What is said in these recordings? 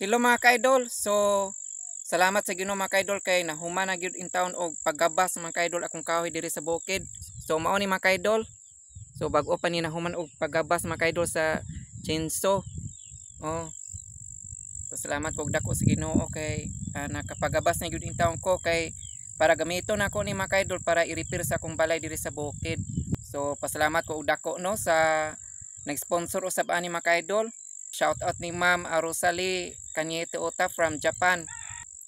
Hello, mga ka-idol. So salamat sa Ginoo, mga ka-idol, kay nahuman na gyud in town og paggabas, mga ka-idol, akong kahoy diri sa bukid. So mao ni, mga ka-idol. So bag-o pa ni nahuman og paggabas, mga ka-idol, sa chainsaw. Oh. So salamat kog dako sa Ginoo kay nakapagabas na gyud in town ko kay para gamiton nako ni, mga ka-idol, para i-repair sa akong balay diri sa bukid. So pasalamat ko og dako, no, sa nag-sponsor usab ani, mga ka-idol. Shout out ni Ma'am Rosalie Cañete Ota from Japan.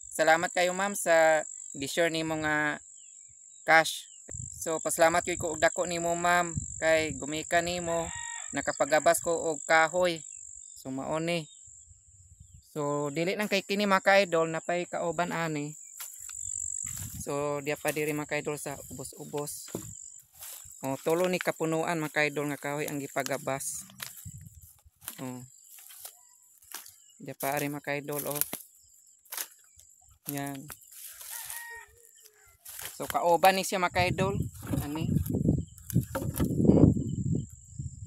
Salamat kayo, ma'am, sa gi-share nimo nga cash. So pasalamat gyud ko og dako nimo, ma'am, kay gumikan nimo nakapagabas ko og kahoy. So mao ni. So dili lang kay kini, mga ka-idol, napay kauban ani. So diya pa diri, mga ka-idol, sa ubos-ubos. Oh, tulo ni kapunuan, mga ka-idol, nga kahoy ang gipagabas. Oh. Diya pa ari, mga ka-idol, oh. Yan. So kauban ni siya, mga ka-idol. Ani.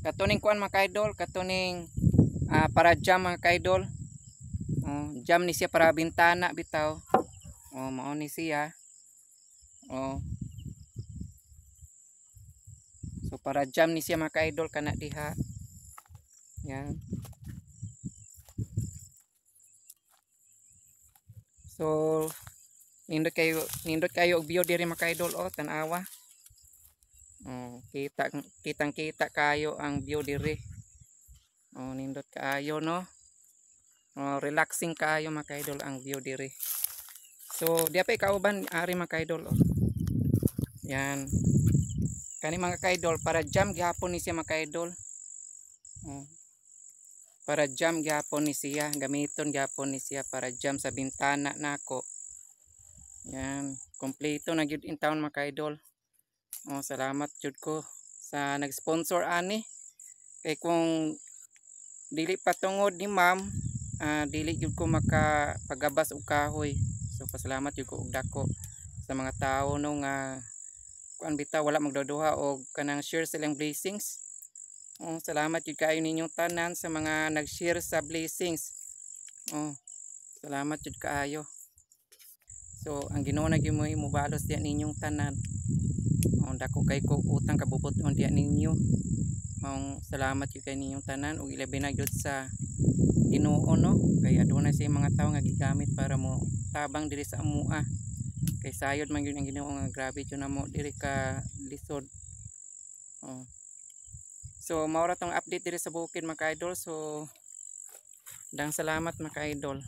Katuning kuan, mga ka-idol, katuning para jam, mga ka-idol. Oh, jam ni siya para bintana bitaw. Oh, mao ni siya. Oh. So para jam ni siya, mga ka-idol, kana diha. Yan. So nindot kayo og view diri, mga ka-idol, oh, tan-awa. Oh, kita kitang kita kayo ang view diri. Oh, nindot kaayo, no. Oh, relaxing kaayo, mga ka-idol, ang view diri. So diya pa kauban ari, mga ka-idol, oh. Yan. Kani, mga ka-idol, para jam gihapon ni siya, mga ka-idol. Oh. Para jam gihapon ni siya, gamiton gihapon ni siya para jam sa bintana nako. Yan, kompleto na gyud in town, mga ka-idol. Oh, salamat jud ko sa nag-sponsor ani. Kay kung dili pa tungod ni ma'am, dili gyud ko makapagabas og kahoy. So pasalamat jud ko og dako sa mga tawo, no, nga kuan bitaw, wala magduduha og kanang share silang blessings. Oh, salamat jud kaayo ninyong tanan sa mga nag-share sa blessings. Oh, salamat jud kaayo. So ang Ginoo na gyud mo mobalos diya ninyong tanan. Oh, dako kay ko utang kabubuton diya ninyo. Maong salamat jud kay ninyong tanan ug ilabi na gyud sa Ginoo, no, kay aduna siya mga tawo nga gigamit para mo tabang diri sa amoa. Kay sayod man gyud ang Ginoo nga grabe jud namo diri ka lisod. Oh. So mao ra tong update diri sa bukid, mga ka-idol. So dang salamat, mga ka-idol.